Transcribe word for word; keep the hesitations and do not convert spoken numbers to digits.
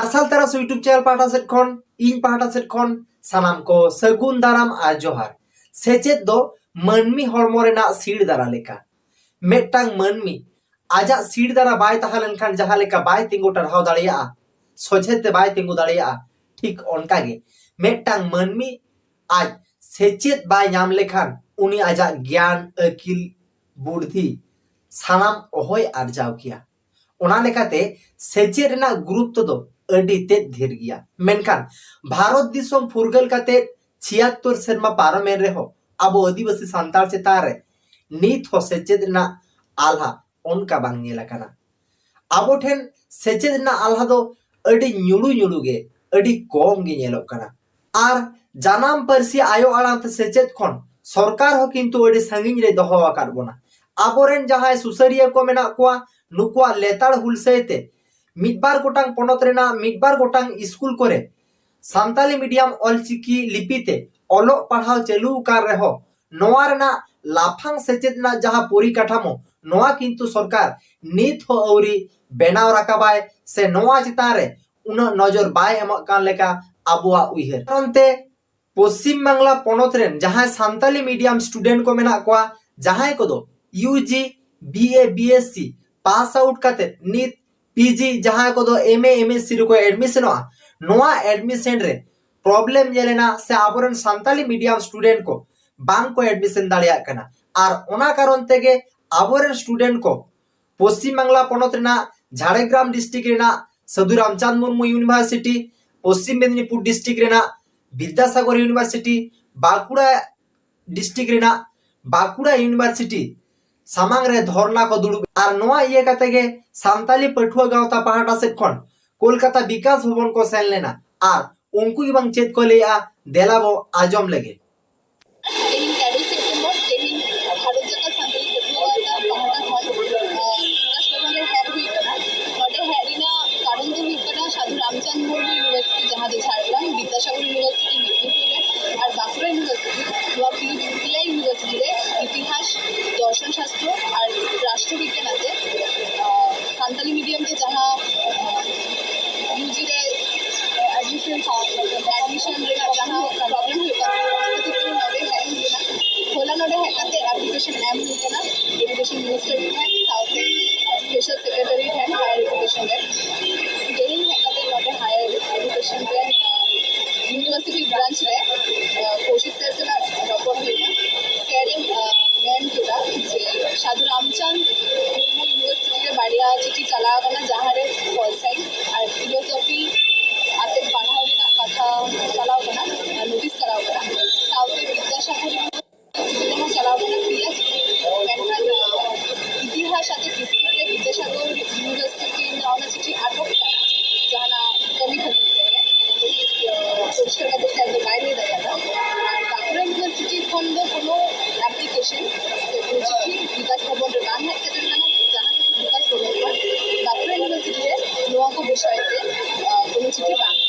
ᱢᱟᱨᱥᱟᱞ ᱛᱟᱨᱟᱥ YouTube channel ᱯᱟᱦᱴᱟ ᱥᱮᱫ ᱠᱷᱚᱱ, ᱤᱧ ᱯᱟᱦᱴᱟ ᱥᱮᱫ ᱠᱷᱚᱱ ᱥᱟᱱᱟᱢ ᱠᱚ ᱥᱟᱹᱜᱩᱱ ᱫᱟᱨᱟᱢ ᱟᱨ ᱡᱚᱦᱟᱨ᱾ ᱥᱮᱪᱮᱫ ᱫᱚ ᱢᱟᱹᱱᱢᱤ ᱦᱚᱲᱢᱚ ᱨᱮᱱᱟᱜ ᱥᱤᱲ ᱫᱟᱨᱟ ᱞᱮᱠᱟ᱾ ᱢᱤᱫᱴᱟᱝ ᱢᱟᱹᱱᱢᱤ ᱟᱡᱟᱜ ᱥᱤᱲ ᱫᱟᱨᱟ ᱵᱟᱭ ᱛᱟᱦᱮᱸ ᱞᱮᱱᱠᱷᱟᱱ ᱡᱟᱦᱟᱸ ᱞᱮᱠᱟ ᱵᱟᱭ ᱛᱤᱸᱜᱩ ᱴᱟᱨᱦᱟᱣ ᱫᱟᱲᱮᱭᱟᱜᱼᱟ, ᱥᱚᱡᱷᱮ ᱛᱮ ᱵᱟᱭ ᱛᱤᱸᱜᱩ ᱫᱟᱲᱮᱭᱟᱜᱼᱟ, ᱴᱷᱤᱠ ᱚᱱᱠᱟ ᱜᱮ ᱢᱤᱫᱴᱟᱝ ᱢᱟᱹᱱᱢᱤ ᱟᱡ ᱥᱮᱪᱮᱫ ᱵᱟᱭ ᱧᱟᱢ ᱞᱮᱠᱷᱟᱱ ᱩᱱᱤ ᱟᱡᱟᱜ ᱜᱮᱭᱟᱱ, ᱟᱹᱠᱤᱞ, ᱵᱩᱫᱽᱫᱷᱤ ᱥᱟᱱᱟᱢ ᱚᱦᱚᱭ ᱟᱨᱡᱟᱣ ᱠᱮᱭᱟ᱾ ᱚᱱᱟ ᱞᱮᱠᱟᱛᱮ ᱥᱮᱪᱮᱫ ᱨᱮᱱᱟᱜ ᱜᱩᱨᱩᱛᱛᱚ ᱫᱚ ᱟᱹᱰᱤ ᱛᱮᱫ ᱰᱷᱮᱨ ᱜᱮᱭᱟ᱾ ᱢᱮᱱᱠᱷᱟᱱ ᱵᱷᱟᱨᱚᱛ ᱫᱤᱥᱚᱢ ᱯᱷᱩᱨᱜᱟᱹᱞ ᱠᱟᱛᱮ ᱪᱷᱤᱭᱟᱛᱛᱳᱨ ᱥᱮᱨᱢᱟ ᱯᱟᱨᱚᱢᱮᱱ ᱨᱮᱦᱚᱸ ᱟᱵᱚ ᱟᱹᱫᱤᱵᱟᱹᱥᱤ ᱥᱟᱱᱛᱟᱲ ᱪᱮᱛᱟᱱ ᱨᱮ ᱱᱤᱛ ᱦᱚᱸ ᱥᱮᱪᱮᱫ ᱨᱮᱱᱟᱜ ᱟᱞᱦᱟ ᱚᱱᱠᱟ ᱵᱟᱝ ᱧᱮᱞ ᱟᱠᱟᱱᱟ᱾ ᱟᱵᱚ ᱴᱷᱮᱱ ᱥᱮᱪᱮᱫ ᱨᱮᱱᱟᱜ ᱟᱞᱦᱟ ᱫᱚ ᱟᱹᱰᱤ ᱧᱩᱲᱩ ᱧᱩᱲᱩ ᱜᱮ, ᱟᱹᱰᱤ ᱠᱚᱢ ᱜᱮ ᱧᱮᱞᱚᱜ ᱠᱟᱱᱟ᱾ ᱟᱨ ᱡᱟᱱᱟᱢ ᱯᱟᱹᱨᱥᱤ ᱟᱭᱳ ᱟᱲᱟᱝ ᱛᱮ ᱥᱮᱪᱮᱫ ᱠᱷᱚᱱ ᱥᱚᱨᱠᱟᱨ ᱦᱚᱸ ᱠᱤᱱᱛᱩ ᱟᱹᱰᱤ ᱥᱟᱺᱜᱤᱧ ᱨᱮ ᱫᱚᱦᱚ ᱟᱠᱟᱫ ᱵᱚᱱᱟ᱾ ᱟᱵᱚᱨᱮᱱ ᱡᱟᱦᱟᱸᱭ ᱥᱩᱥᱟᱹᱨᱤᱭᱟᱹ ᱠᱚ ᱢᱮᱱᱟᱜ ᱠᱚᱣᱟ, ᱱᱩᱠᱩᱣᱟᱜ ᱞᱮᱛᱟᱲ ᱦᱩᱞᱥᱟᱹᱭ ᱛᱮ ᱢᱤᱫ ᱵᱟᱨ ᱜᱚᱴᱟᱝ ᱯᱚᱱᱚᱛ ᱨᱮᱱᱟᱜ ᱢᱤᱫ ᱵᱟᱨ ᱜᱚᱴᱟᱝ ᱤᱥᱠᱩᱞ ᱠᱚᱨᱮ ᱥᱟᱱᱛᱟᱞᱤ medium ᱚᱞᱪᱤᱠᱤ ᱞᱤᱯᱤ ᱛᱮ ᱚᱞᱚᱜ ᱯᱟᱲᱦᱟᱣ ᱪᱟᱹᱞᱩ ᱟᱠᱟᱱ ᱨᱮᱦᱚᱸ, ᱱᱚᱣᱟ ᱨᱮᱱᱟᱜ ᱞᱟᱯᱷᱟᱝ ᱥᱮᱪᱮᱫ ᱨᱮᱱᱟᱜ ᱡᱟᱦᱟᱸ ᱯᱚᱨᱤᱠᱟᱴᱷᱟᱢᱳ, ᱱᱚᱣᱟ ᱠᱤᱱᱛᱩ ᱥᱚᱨᱠᱟᱨ ᱱᱤᱛ ᱦᱚᱸ ᱟᱹᱣᱨᱤ ᱵᱮᱱᱟᱣ ᱨᱟᱠᱟᱵᱟᱭ ᱥᱮ ᱱᱚᱣᱟ ᱪᱮᱛᱟᱱ ᱨᱮ ᱩᱱᱟᱹᱜ ᱱᱚᱡᱚᱨ ᱵᱟᱭ ᱮᱢᱚᱜ ᱠᱟᱱ ᱞᱮᱠᱟ ᱟᱵᱚᱣᱟᱜ ᱩᱭᱦᱟᱹᱨ᱾ ᱠᱟᱨᱚᱱ ᱛᱮ ᱯᱚᱥᱪᱤᱢ ᱵᱟᱝᱞᱟ ᱯᱚᱱᱚᱛ ᱨᱮᱱ ᱡᱟᱦᱟᱸᱭ ᱥᱟᱱᱛᱟᱞᱤ medium student ᱠᱚ ᱢᱮᱱᱟᱜ ᱠᱚᱣᱟ, ᱡᱟᱦᱟᱸᱭ ᱠᱚᱫᱚ UG, BA, BSc pass out ᱠᱟᱛᱮ ᱱᱤᱛ PG, ᱡᱟᱦᱟᱸᱭ ᱠᱚᱫᱚ MA, MSc ᱨᱮᱠᱚ admissionᱚᱜᱼᱟ, ᱱᱚᱣᱟ admission ᱨᱮ problem ᱧᱮᱞ ᱮᱱᱟ ᱥᱮ ᱟᱵᱚᱨᱮᱱ ᱥᱟᱱᱛᱟᱞᱤ medium student ᱠᱚ ᱵᱟᱝ ᱠᱚ admission ᱫᱟᱲᱮᱭᱟᱜ ᱠᱟᱱᱟ᱾ ᱟᱨ ᱚᱱᱟ ᱠᱟᱨᱚᱱ ᱛᱮᱜᱮ ᱟᱵᱚᱨᱮᱱ student ᱠᱚ ᱯᱚᱥᱪᱤᱢ ᱵᱟᱝᱞᱟ ᱯᱚᱱᱚᱛ ᱨᱮᱱᱟᱜ ᱡᱷᱟᱲᱜᱨᱟᱢ district ᱨᱮᱱᱟᱜ ᱥᱟᱹᱫᱷᱩ ᱨᱟᱢᱪᱟᱸᱫᱽ ᱢᱩᱨᱢᱩ University, ᱯᱚᱥᱪᱤᱢ ᱢᱮᱫᱽᱱᱤᱯᱩᱨ district ᱨᱮᱱᱟᱜ ᱵᱤᱫᱽᱫᱟᱥᱟᱜᱚᱨ University, ᱵᱟᱸᱠᱩᱲᱟ district ᱨᱮᱱᱟᱜ ᱵᱟᱸᱠᱩᱲᱟ University ᱥᱟᱢᱟᱝ ᱨᱮ ᱫᱷᱚᱨᱱᱟ ᱠᱚ ᱫᱩᱲᱩᱵ᱾ ᱟᱨ ᱱᱚᱣᱟ ᱤᱭᱟᱹ ᱠᱟᱛᱮ ᱜᱮ ᱥᱟᱱᱛᱟᱞᱤ ᱯᱟᱹᱴᱷᱩᱣᱟᱹ ᱜᱟᱶᱛᱟ ᱯᱟᱦᱴᱟ ᱥᱮᱫ ᱠᱷᱚᱱ ᱠᱳᱞᱠᱟᱛᱟ ᱵᱤᱠᱟᱥ ᱵᱷᱚᱵᱚᱱ ᱠᱚ ᱥᱮᱱ ᱞᱮᱱᱟ᱾ ᱟᱨ ᱩᱱᱠᱩ ᱜᱮ ᱵᱟᱝ ᱪᱮᱫ ᱠᱚ ᱞᱟᱹᱭᱮᱜᱼᱟ, ᱫᱮᱞᱟ ᱵᱚ ᱟᱸᱡᱚᱢ ᱞᱮᱜᱮ᱾ ᱛᱮᱦᱮᱧ ᱛᱮᱨᱚᱭ ᱥᱮᱯᱴᱮᱢᱵᱚᱨ, ᱛᱮᱦᱮᱧ ᱵᱷᱟᱨᱚᱛ ᱡᱟᱠᱟᱛ ᱥᱟᱱᱛᱟᱲᱤ ᱯᱟᱹᱴᱷᱩᱣᱟᱹ ᱜᱟᱶᱛᱟ ᱯᱟᱦᱴᱟ ᱠᱷᱚᱱ, ᱟᱸ, ᱵᱤᱠᱟᱥ ᱵᱷᱚᱵᱚᱱ ᱨᱮ ᱦᱮᱡ ᱦᱩᱭ ᱠᱟᱱᱟ᱾ ᱱᱚᱰᱮ ᱦᱮᱡ ᱨᱮᱱᱟᱜ ᱠᱟᱨᱚᱱ ᱫᱚ ᱦᱩᱭᱩᱜ ᱠᱟᱱᱟ ᱥᱟᱹᱫᱷᱩ ᱨᱟᱢᱪᱟᱸᱫᱽ ᱢᱩᱨᱢᱩ University, ᱡᱟᱦᱟᱸ ᱫᱚ ᱡᱷᱟᱲᱜᱨᱟᱢ, ᱵᱤᱫᱽᱫᱟᱥᱟᱜᱚᱨ University ᱢᱮᱫᱽᱱᱤᱯᱩᱨ ᱨᱮ, ᱟᱨ ᱵᱟᱸᱠᱩᱲᱟ University, ᱱᱚᱣᱟ ᱯᱮᱭᱟ University ᱨᱮ ᱤᱛᱤᱦᱟᱥ, ᱫᱚᱨᱥᱚᱱ ᱥᱟᱥᱛᱨᱚ ᱟᱨ ᱨᱟᱥᱴᱨᱚ ᱵᱤᱜᱽᱜᱟᱱ ᱟᱛᱮ, ᱟᱸ, ᱥᱟᱱᱛᱟᱞᱤ medium ᱛᱮ ᱡᱟᱦᱟᱸ, ᱟᱸ, UG ᱨᱮ ᱨᱮᱱᱟᱜ ᱡᱟᱦᱟᱸ ᱯᱨᱚᱵᱞᱮᱢ ᱦᱩᱭᱩᱜ ᱠᱟᱱᱟ, ᱚᱱᱟ ᱠᱷᱟᱹᱛᱤᱨ ᱛᱮ ᱱᱚᱰᱮ ᱦᱮᱡ ᱦᱩᱭ ᱞᱮᱱᱟ᱾ ᱦᱚᱞᱟ ᱱᱚᱰᱮ ᱦᱮᱡ ᱠᱟᱛᱮ ᱮᱯᱞᱤᱠᱮᱥᱚᱱ ᱮᱢ ᱦᱩᱭ ᱠᱟᱱᱟ ᱮᱰᱩᱠᱮᱥᱚᱱ ᱢᱤᱱᱤᱥᱴᱟᱨ ᱴᱷᱮᱱ, ᱥᱟᱶᱛᱮ ᱥᱯᱮᱥᱟᱞ ᱥᱮᱠᱨᱮᱴᱟᱨᱤ ᱴᱷᱮᱱ ᱦᱟᱭᱟᱨ ᱮᱰᱩᱠᱮᱥᱚᱱ ᱨᱮ᱾ ᱛᱮᱦᱮᱧ ᱦᱮᱡ ᱠᱟᱛᱮ ᱱᱚᱰᱮ ᱦᱟᱭᱟᱨ ᱮᱰᱩᱠᱮᱥᱚᱱ ᱨᱮ, ᱤᱭᱩᱱᱤᱵᱷᱟᱨᱥᱤᱴᱤ ᱵᱨᱟᱧᱪ ᱨᱮ ᱠᱳᱥᱤᱠ ᱥᱮᱨ ᱥᱟᱞᱟᱜ ᱨᱚᱯᱚᱲ ᱦᱩᱭᱱᱟ᱾ ᱥᱮᱨ ᱮ ᱢᱮᱱ ᱠᱮᱫᱟ ᱡᱮ ᱥᱟᱹᱫᱷᱩ ᱨᱟᱢᱪᱟᱸᱫᱽ ᱢᱩᱨᱢᱩ ᱤᱭᱩᱱᱤᱵᱷᱟᱨᱥᱤᱴᱤ ᱨᱮ ᱵᱟᱨᱭᱟ ᱪᱤᱴᱷᱤ ᱪᱟᱞᱟᱣ ᱠᱟᱱᱟ, ᱡᱟᱦᱟᱸ ᱨᱮ ᱯᱚᱞ ᱥᱟᱭᱮᱱᱥ ᱟᱨ ᱯᱷᱤᱞᱳᱥᱚᱯᱷᱤ ᱟᱛᱮ ᱯᱟᱲᱦᱟᱣ ᱨᱮᱱᱟᱜ ᱠᱟᱛᱷᱟ ᱪᱟᱞᱟᱣ ᱠᱟᱱᱟ, ᱱᱳᱴᱤᱥ ᱪᱟᱞᱟᱣ ᱠᱟᱱᱟ᱾ ᱥᱟᱶᱛᱮ ᱵᱤᱫᱽᱫᱟᱥᱟᱜᱚᱨ ᱤᱭᱩᱱᱤᱵᱷᱟᱨᱥᱤᱴᱤ ᱨᱮᱦᱚᱸ ᱪᱟᱞᱟᱣ ᱠᱟᱱᱟ, ᱯᱮᱭᱟ ᱪᱤᱴᱷᱤ᱾ ᱢᱮᱱᱠᱷᱟᱱ ᱤᱛᱤᱦᱟᱥ ᱟᱛᱮ ᱦᱤᱥᱴᱨᱤ ᱨᱮ ᱵᱤᱫᱽᱫᱟᱥᱟᱜᱚᱨ ᱤᱭᱩᱱᱤᱵᱷᱟᱨᱥᱤᱴᱤ ᱨᱮᱱᱟᱜ ᱚᱱᱟ ᱪᱤᱴᱷᱤ ᱟᱴᱚᱠ ᱠᱟᱱᱟ ᱡᱟᱦᱟᱱᱟᱜ ᱠᱟᱹᱢᱤ ᱠᱷᱟᱹᱛᱤᱨ ᱛᱮ᱾ ᱯᱚᱨᱤᱥᱠᱟᱨ ᱠᱟᱛᱮ ᱥᱮᱨ ᱫᱚ ᱵᱟᱭ ᱞᱟᱹᱭ ᱫᱟᱲᱮᱭᱟᱫᱟ᱾ ᱟᱨ ᱵᱟᱸᱠᱩᱲᱟ ᱤᱭᱩᱱᱤᱵᱷᱟᱨᱥᱤᱴᱤ ᱠᱷᱚᱱ ᱫᱚ ᱠᱳᱱᱳ ᱮᱯᱞᱤᱠᱮᱥᱚᱱ ᱥᱮ ᱠᱳᱱᱳ ᱪᱤᱴᱷᱤ ᱵᱤᱠᱟᱥ ᱵᱷᱚᱵᱚᱱ ᱨᱮ ᱵᱟᱝ ᱦᱮᱡ ᱥᱮᱴᱮᱨ ᱠᱟᱱᱟ, ᱡᱟᱦᱟᱸ ᱠᱷᱟᱹᱛᱤᱨ ᱵᱤᱠᱟᱥ ᱵᱷᱚᱵᱚᱱ ᱠᱷᱚᱱ ᱵᱟᱸᱠᱩᱲᱟ ᱤᱭᱩᱱᱤᱵᱷᱟᱨᱥᱤᱴᱤ ᱨᱮ ᱱᱚᱣᱟ ᱠᱚ ᱵᱤᱥᱚᱭ ᱛᱮ ᱠᱳᱱᱳ ᱪᱤᱴᱷᱤ ᱵᱟᱝ